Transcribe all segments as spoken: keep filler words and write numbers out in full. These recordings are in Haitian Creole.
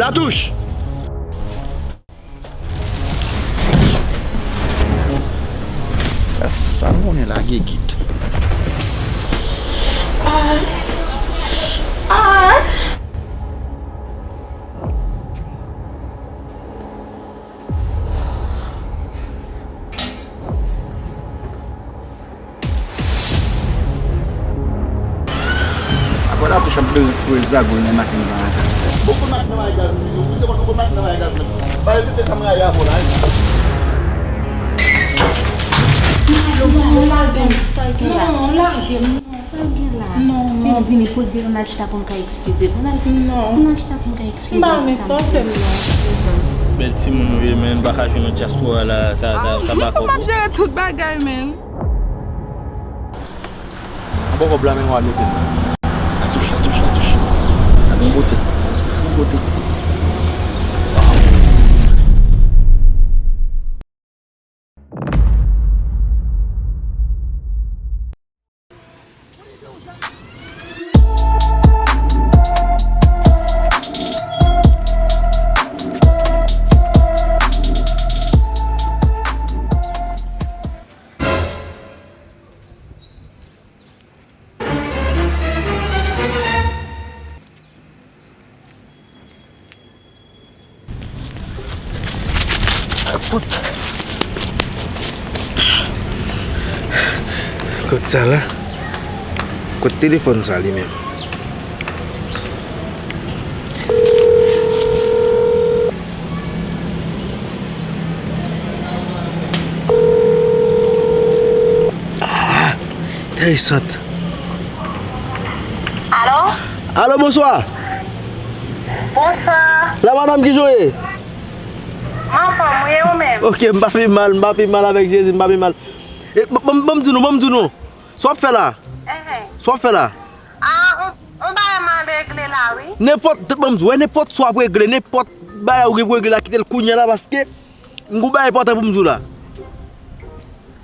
Latouch! Sa m konnen lage kit. Ah. Ah. Apre Latouch ap bezwen foure zago nan machin sa la. Bon, fout machin nan bagay gaz, misye, misye, bon, fout machin nan bagay gaz, men. Ba yo tete sa m rayi avè w la, wi. Non, lage m. Sa l gen la? Non, lage m. Sa l gen la? Non, non. Vini, vini, pou l vini, n al chita pou n ka eskize. Pou n al chita, non, pou n al chita pou n ka eskize. M pa renmen sa w fè m, non. Bèl timoun ou ye, men, m pa ka jwenn nan dyaspora la, ta, ta, ta ba kòb ou. Ah, men sa w p ap jere tout bagay, men. An bon kòb la, men w al mete l. Atouch, atouch, atouch. A bon kote. Bon kote. Kot sa la? Kot telefòn sa li menm? Ah, enteresan. Alo? Alo, bonswa. Bonswa. La madanm, kijan w ye? M anfòm, wi, e ou menm? Ok, m pa pi mal, m pa pi mal avèk Jezi, m pa pi mal. E, ban, ban, ban m di nou, ban m di nou. Sa w ap fè la? Enhen. Sa w ap fè la? Ah, on, on bagay m al regle la, wi. Nenpòt, ban m di w, wè, nenpòt sa w ap regle, nenpòt bagay ou gen pou regle la, kite l kounye a la, paske m gon bagay enpòtan pou m di w la.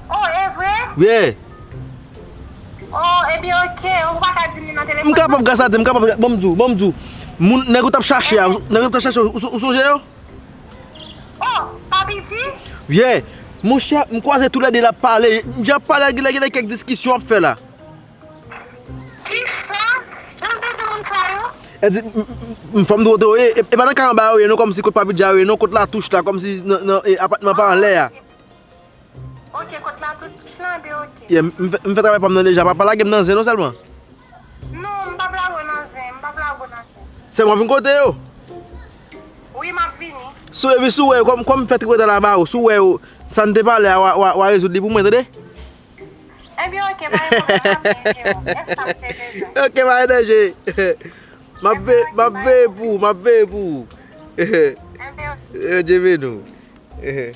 Oh, e vre? Wi. Oh, ebyen, ok. Ou pa ka di m li nan telefòn? M kapab, gras a Dye, m kapab, ban m di w, ban m di w. Moun, nèg ou t ap chache a, nèg ou t ap chache, ou, ou sonje yo? Oh, Papi G? Wi. Monchè, m kwaze toulède l ap pale. Jan ap pale a, genlè, genlè kèk diskisyon ap fè la. Kisa? Jan m tande moun sa yo? E di, m, m, m, fò m di w kote yo ye. E, e pa nan kay anba yo ye, non, kòmsi kot Papi G a yo ye, non, kot Latouch la, kòmsi nan, nan, e, apatman pa anlè a. Ok, kot Latouch nan de, ok. Yeah, m, m fè, m fè travay pa m nan deja. Pa, pa lage m nan zen non sèlman. Non, m p ap lage w nan zen, m p ap lage w nan zen. Sèlman vin kote yo. Wi, m ap vini. Si w, epi si w wè, kòm, kòm m fè tripotay la ba ou, si w wè yo, sa n te pale a, w a, w a, w a rezoud li pou mwen, tande? Ebyen, ok, pa gen pwoblèm, m ap vini, Jero. Èske sa m te bezwen? Ok, pa gen danje. M ap ve-, m ap veye pou ou, m ap veye pou ou. Ebyen, ok. Yo, Dye beni w. Ehe.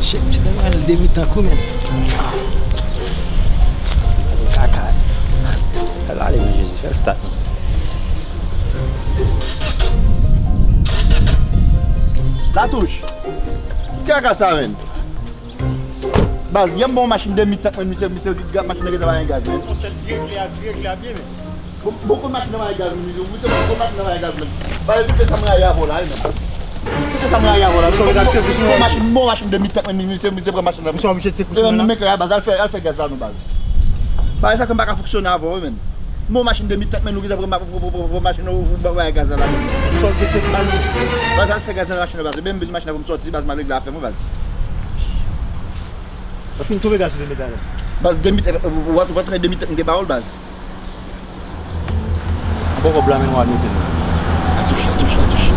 Shit, misye te mwen demi tankou men. Kaka. Fè l ale, men Jezi, fè l stat, non. Latouch. Ki kaka sa, men? Baz, yè m ba w machin demi tank, men misye, misye, machin nan gentan pa gen gaz, men. Yon sèl vye kle a, vye kle a byen, men. Bon, bon, kote machin nan bay gaz, men, misye, bon, kote machin nan bay gaz, men. Ba yo tout sa m rayi avè w la, wi, men. Tout sa m rayi avè w la, men. Bon, bon machin, bon machin demi tank, men, misye, misye pran machin nan. Misye oblije tcheke machin nan. Men, men, baz, al fè, al fè gaz la, non, baz. Bagay sa ke m pa ka fonksyone avè w, wi, men. Bon machin demi tank, men, nou gentan pran ma-, pran, pran, pran, pran machin nan, ou bay gaz la, la, men. Misye oblije tcheke machin nan. Baz, al fè gaz nan machin nan, baz. Ebyen, m bezwen machin nan pou m sòti, baz, m al regle afè m, wi, baz. Ou fin twouve gaz ou te mete la? Baz, demi, eh, w, w, w ap tande demi tank m te ba w l, baz. An bon kòb la, men w al mete l. Atouch, atouch, atouch.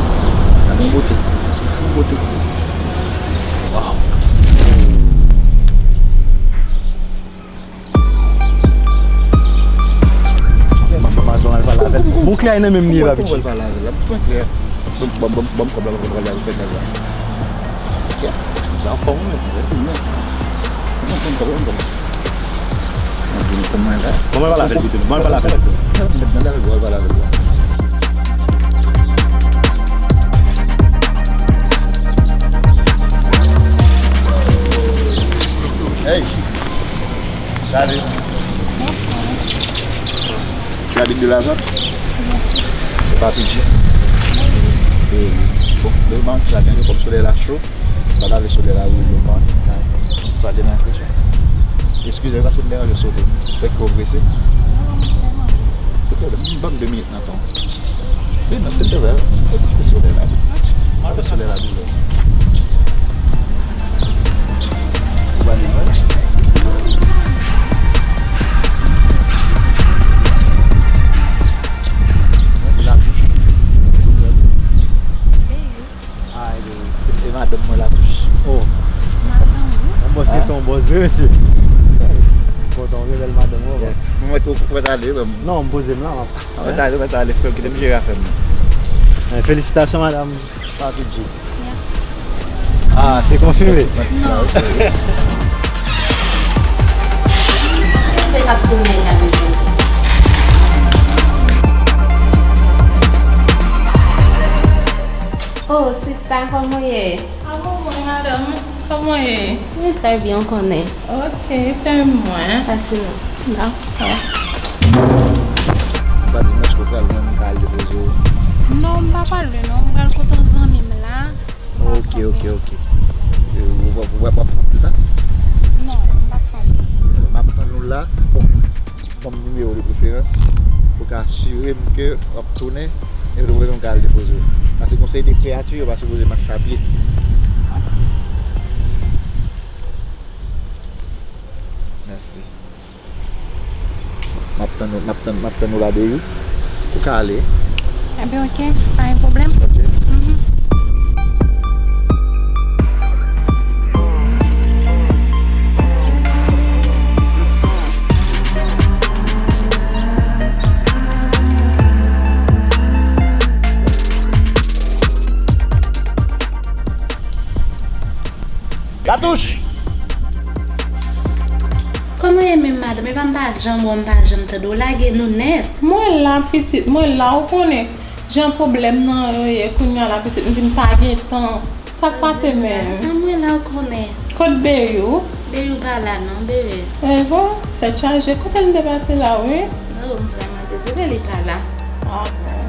Gade yon bote. Yon bote. Waw. Bon, klè a nan menm li ye, Papi G. Ban m kòb la, ban m kòb la, ban m fè gaz la. Ok. Misye anfòm, wi, men. Wi, men. Ban m kòb la, ban m kòb la. Ban m pale avè l pito, ban m pale avè l pito. Hey, salut. Tu habites de la zone? Papi Jim. E, bon, depi maten sa, gen kòm solèy la cho. Pa lave solèy la, wi, yo pa. Pa deranj. Eskize m, paske m deranje w, m sispèk ke w prese. Se te, ban m de minit nan tan. Wi, non, se te vre. Solèy la. Solèy la, wi. Ou pa li, non? Mwen se Latouch. Chofè. Ay, e, e madanm mwen Latouch. Oh. Madanm ou? Yon bòs se ton bòs vre, mesye. Kontan w vre, bèl madanm ou. Mwen mèt ou mèt ale, mwen. Non, m poze m la, m ap. Mwen mèt ale, mwen mèt ale, frè m, kite m jere afè m. Eh, felisitasyon, madanm. Papi G. Ah, se konfime. Oh, sista, kòman w ye? Ah, bon, mwen, madanm, kòman w ye? Mwen trè byen, ou konnen. Ok, fè mwen. Fasil. Dakò. Ou pa di m èske w pral lwen, m ka al depoze w? Non, m pa pral lwen, non. M pral kote yon zanmi m la. Ok, ok, ok. E, ou, ou, ou, w ap pran pita? Non, m p ap pran pita. M ap tann ou la. Bon, ban m nimewo de preferans pou w ka asire m ke w ap tounen, epi w bezwen m ka al depoze w. Paske konsèy de kreyati yo pa sipoze mache a pye. Mèsi. M ap tann ou, m ap tann, m ap tann ou la, Beyou. Ou ka ale. Enben, ok, pa gen pwoblèm. Ok. Mhm. Latouch! Kòman w ye menm, madanm? Epa m pa janm wè w, m pa janm tande w. Lage nou nèt. Mwen la, pitit, mwen la, ou konnen jan pwoblèm nan yo ye, kounye a la, pitit, m vin pa gen tan. Sa k pase menm? Ah, mwen la, ou konnen. Kot Beyou? Beyou pa la non, bebe. Evo, tèt chaje. Kote l te pase la, wi? Oh, m vrèman dezole, li pa la. Ah, bon.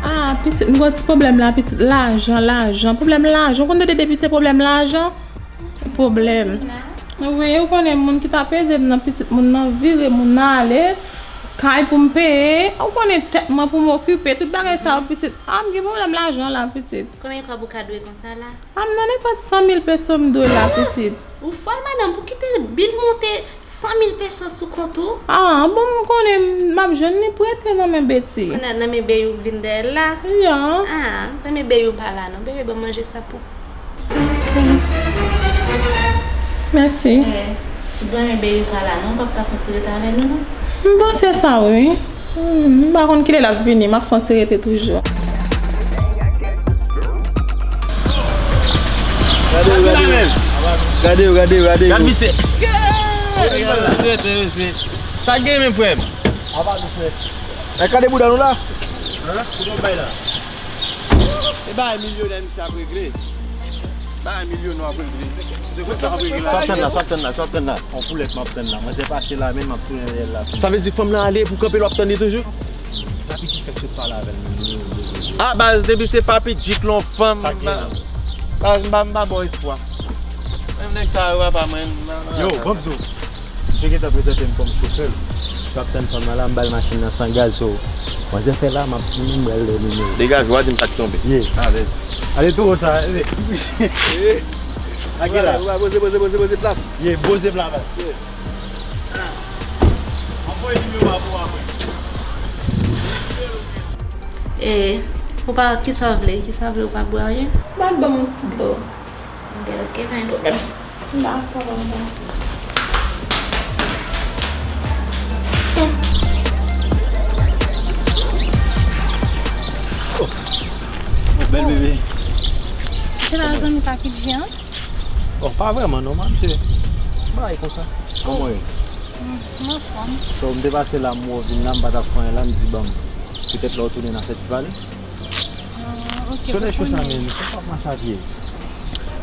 Ah, pitit, m gon ti pwoblèm la, pitit. Lajan, lajan. Pwoblèm lajan. Ou konn tande depi se pwoblèm lajan? Pwoblèm. Wi, ou konnen moun ki t ap ede m nan, pitit moun nan vire, moun nan ale kay pou m peye. Ou konnen tèt mwen pou m okipe, tout bagay sa yo, pitit. Ah, m gen pwoblèm lajan la, pitit. Konbyen kòb ou ka dwe konsa la? Ah, m nan nenpòt san mil peso m dwe la, pitit. Ou fòl, madanm, pou kite bil monte san mil peso sou kont ou? Ah, bon, m konnen m ap jwenn li prete nan men Beti. Nan, nan men Beyou k vin dèyè l la? Ya. Ah, nan men Beyou pa la non, bebe, ban m manje sa pou Mèsi. Eh, dòmi bebe pa la non, pap ka fè ti rete avè nou non. M panse sa wi. Hmm, m pa konn kilè l ap vini, m ap fè ti rete toujou. Gade yo, gade yo. Gade yo, gade yo, gade yo. Gad misye. Gade misye. Sa gen menm frè m. Apa nou fè? Gade bouda nou la. Hein? Kote w bay la? E bagay milyonè misye ap regle. Bagay milyonè ap regle. Se konsa ap regle la. Sa w ap tann la, sa w ap tann la, sa w ap tann la. On poulèt m ap tann la. Mwen se pase la menm m ap tounen dèyè l la. Sa vle di fanm lan ale pou kanpe l w ap tann li toujou? Papi Djik fèk sot pale avè l menm. Ah, baz, depi se Papi Djik lan fanm. Baz, m pa, m pa ba w espwa. Menm nèg sa yo, papa mwen. Yo, banm di w. Misye gentan prezante m kòm chofè l. Misye ap tann fanm nan la, m ba l machin nan san gaz, so. Manzè fè la, m ap tounen, m pral lè nimewo. Degaje w, pa di m sa k tonbe. Ye. Alèz. Ale tou wo sa, e, ti bouch. Lage la. Poze, poze, poze, poze plat. Ye, poze plat la. Ye. M ap voye nimewo a pou w apre. E, ou pa, kisa w vle? Kisa w vle? Ou pa bwè anyen? Bat ban m yon ti dlo. Enben, ok, pa gen pwoblèm. Dakò, papa. Oh, Sa ki di an? Bon, pa vrèman non, mwen se bagay konsa. Kòman w ye? M anfòm. So, m te pase la, m wè w vin la, m pa t ap fè anyen la, m di, bon, petèt lè w tounen n a fè ti pale. Ah, ok. Solèy cho sa, men, se pa mache a pye.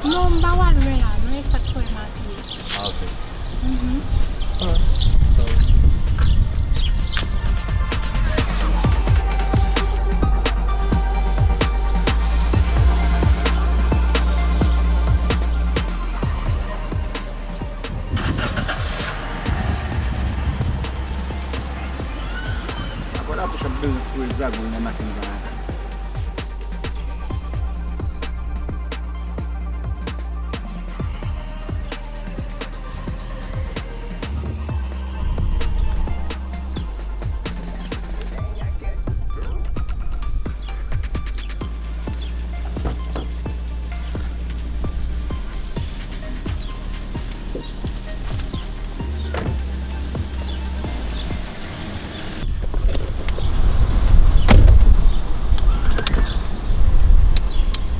Non, m pa wè lwen la, non, e sa k fè m a pye. Ah, ok. Mhm. Alright. Apre la pou chan bèl pou zago nan maten sa.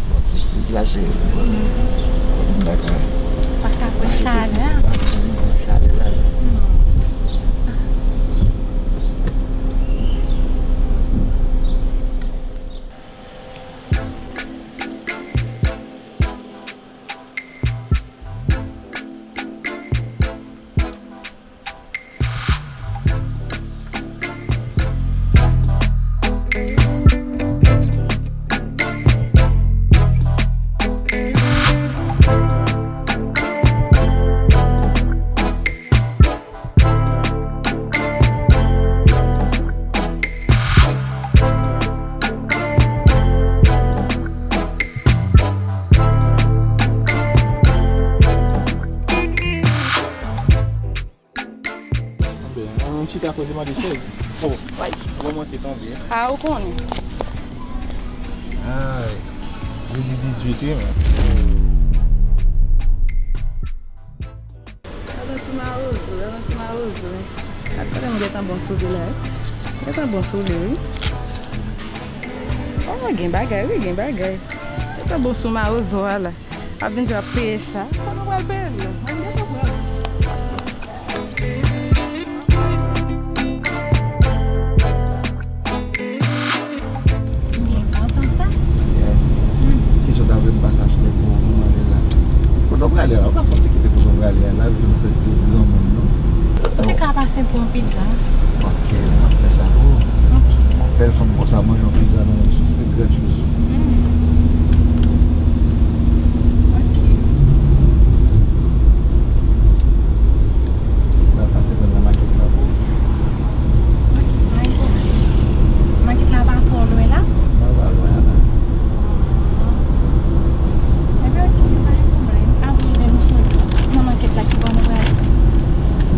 Bon, ti friz la, cheri. Bon, m pa ka. Pa ka pran chalè a. Pa ka pran chalè la. Non. Anben, ann chita koze mande chèz. Oh, ou monte tonbe. A, ou konnen. Ay, jodi dizuit, wi, men. Gade yon ti mawozo, gade yon ti mawozo, mèsi. Gade kòman m gentan bon sou li la, wi. Gentan bon sou li, wi. Oh, gen bagay, wi, gen bagay. Gentan bon sou mawozo a la. Ap vin di w ap peye sa. Sa nou pral peye l la. Mwen gentan pran. Byen kontan sa. Yeah. Hmm. Kisa w ta vle m pase achte pou ou, pou mande la? Kote w prale la? Ou ka fè yon ti kite kote w prale a la, epi nou fè ti granmoun, non? Ou te ka pase pou yon pizza. Ok, m ap fè sa pou ou. Ok. Yon bèl fanm konsa manje yon pizza nan yon sou, se gratchous. Hmm. Ok. M pral pase pran nan makèt la pou ou. Ok, pa gen pwoblèm. Makèt la pa twò lwen la? Non, pa lwen la. Ebyen, ok, pa gen pwoblèm. Apre, lè nou sot nan makèt la, ki bò nou prale?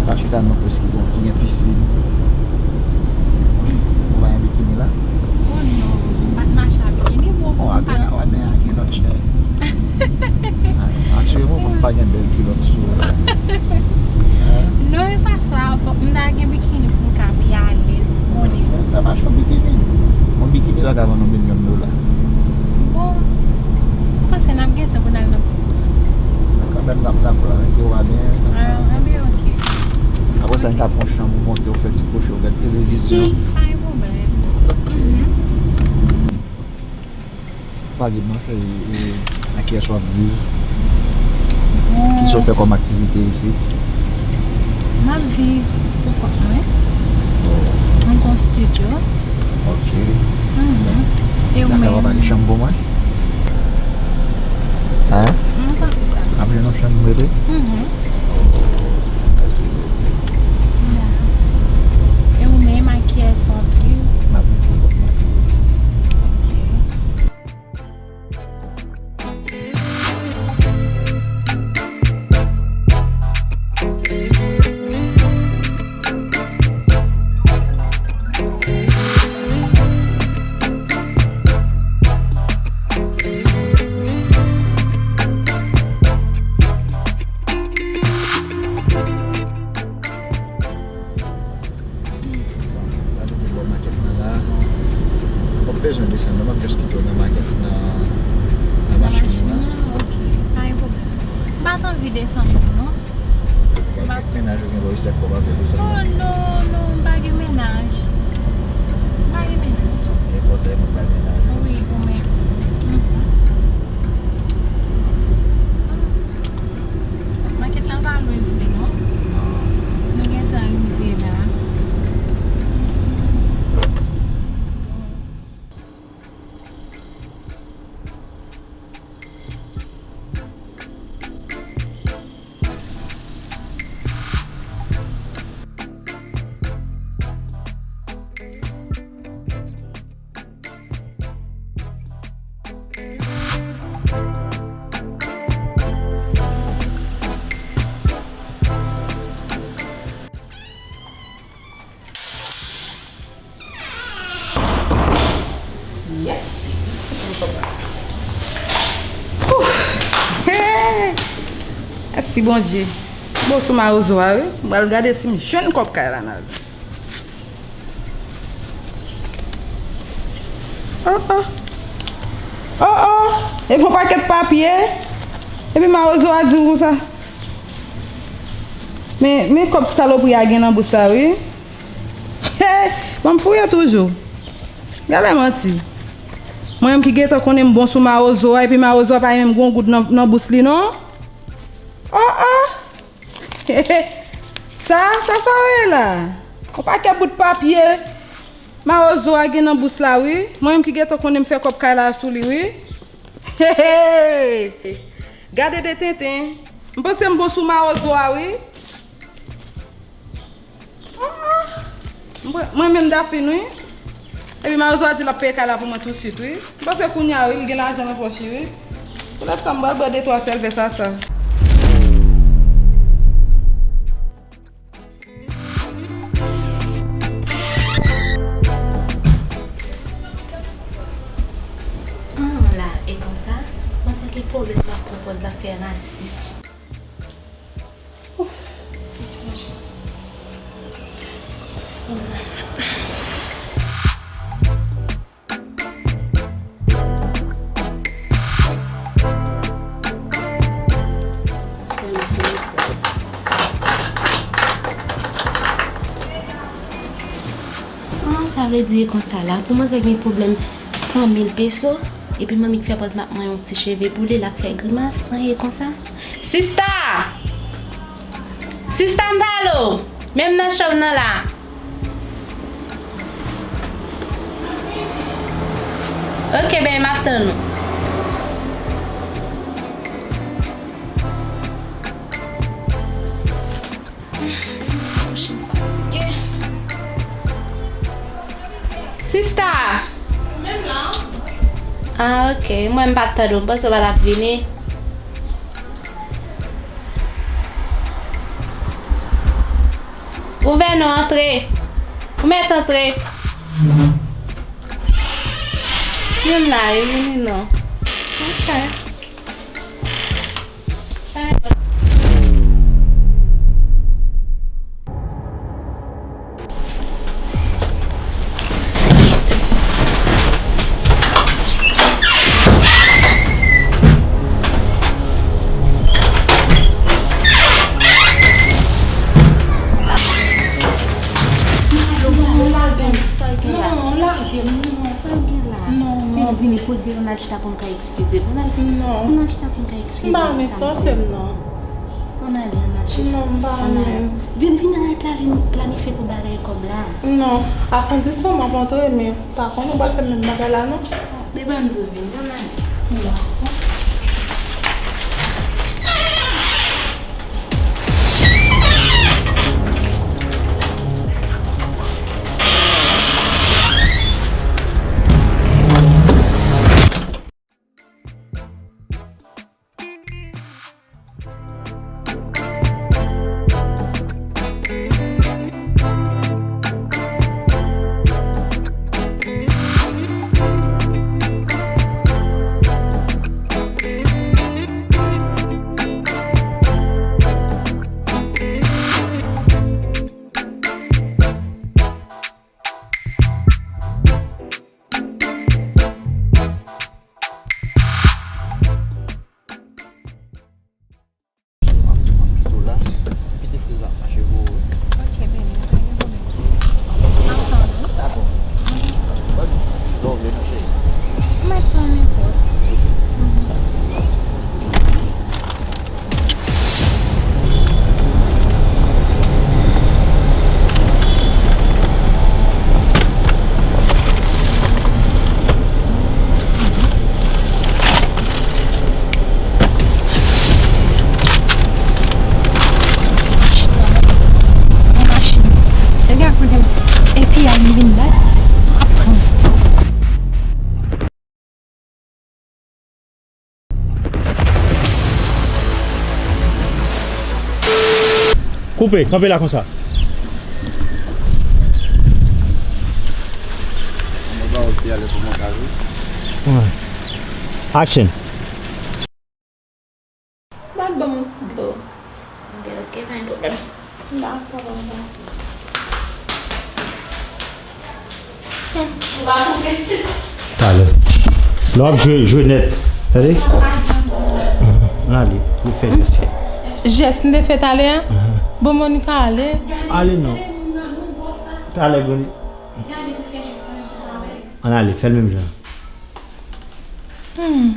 Pa chita nan pwès ki bon, ki gen pisin. Ou pa gen bikini la? Oh non, m pa t mache a bikini, bro. Oh, atè a, wè, men a gen lòt chè. Asire mwen, mwen pa gen bèl kilòt sou ou la. Non, e pa sa. Fòk m ta gen bikini pou m ka pi alèz, ou konnen. Ou ta mache yon bikini. Yon bikini la ka vann yon milyon dola. Bon, m panse n ap gen tan pou n al nan pisin. Kanmenm n ap tape la, men ke w a byen. Ah, enben, ok. Apre sa, n ka pran chanm ou monte, ou fè ti kwochi, ou gad televizyon. Hmm, pa gen pwoblèm. Mhm. Pa di m non, cheri, e, nan kiyès w ap viv? Kisa w fè kòm aktivite isit? M ap viv pou kont mwen. Oh. Mwen gen yon estidyo. Ok. Mhm. E ou menm? Dakò, w ap al chanm pou mwen? Hein? Mwen panse sa. Ap jwenn yon chanm pou mete? Mhm. E ou menm, ak kiyès w ap viv? M ap viv pou kont mwen. Ok. Gade de bò makèt la la. W ap bezwen desann, non, m ap just kite w nan makèt, nan, nan machin nan. Nan machin nan, ok. Desann tou non. Ou gen kèk mennaj ou gen bò isit ak kòb ap desann. Oh non, non, m pa gen mennaj. M pa gen mennaj. Enpòtan, moun pa gen mennaj. Wi, ou menm. Mhm. Makèt la pa lwen vre non. Nou gentan rive la. Yes. Ouf. Hey. Mèsi Bondye. Bon, sou mawozo a, wi. M pral gade si m jwenn kòb kay la nan. Oh, oh. Oh, oh. Epi yon pakèt papye. Epi mawozo a di m konsa. Men, men kòb salopri a gen nan bous la, wi. Hey, ban m fouye toujou. Gade manti. Mwen menm ki gentan konnen m bon sou mawozo a, epi mawozo a pa menm gon goud nan, nan bous li, non. Oh, oh. Sa, sa, sa w ye la? Yon pakèt bout papye. Mawozo a gen nan bous la, wi. Mwen menm ki gentan konnen m fè kòb kay la sou li, wi. Hey, hey. Gade de tenten. M panse m bon sou mawozo a, wi. Ah, ah. Mwen, mwen menm Dafin, wi. Epi mawozo a di l ap peye kay la pou mwen tousuit, wi. M panse kounye a, wi, li gen lajan nan pòch li, wi. Poutèt sa, m pral bwè de twa sèl vè sa, sa. Ah, la, e konsa, konsa ki pwoblèm la pran pòz la fè rasis. Ouf. Ah, sa vle di e konsa la, pou mwen sa gen pwoblèm san mil peso, epi manmi k fè pòz m ap manyen yon ti cheve pou li, l ap fè grimas, an e konsa. Sista! Sista, m pale w! Men m nan chanm nan la. Ok, ben, m ap tann ou. Sista! Ah, ok. Mwen, m pa t tande w. M panse w pa t ap vini. Ouvè non, antre. Ou mèt antre. Youn la, yo vini non. Ok. Sa gen la. Non, lage m, non. Sa gen la. Non, non. Vini, vini, kote vini, n al chita pou m ka eskize. Pou n al chita, pou n al chita pou m ka eskize. Non. M pa renmen sa w fè m, non. Ann ale, ann al chita. Non, m pa renmen. Vin, vin, ann al plani-, planifye pou bagay kòb la. Non, a kondisyon m ap antre, men pa konn ou pral fè menm bagay la, non. Depi m di w vin, ann ale. Non. Koupe, kanpe la konsa. Action. Bat ban m yon ti dlo. Ok, ok, pa gen pwoblèm. Dakò, baba. Talè. Lè w ap jwe, jwe nèt. Tande? Ann ale, nou fè jès. Jès m te fè talè a? Bon, Monica, ale. Ale non. Talè, Granny. Ann ale, fè l menm jan. Hmm.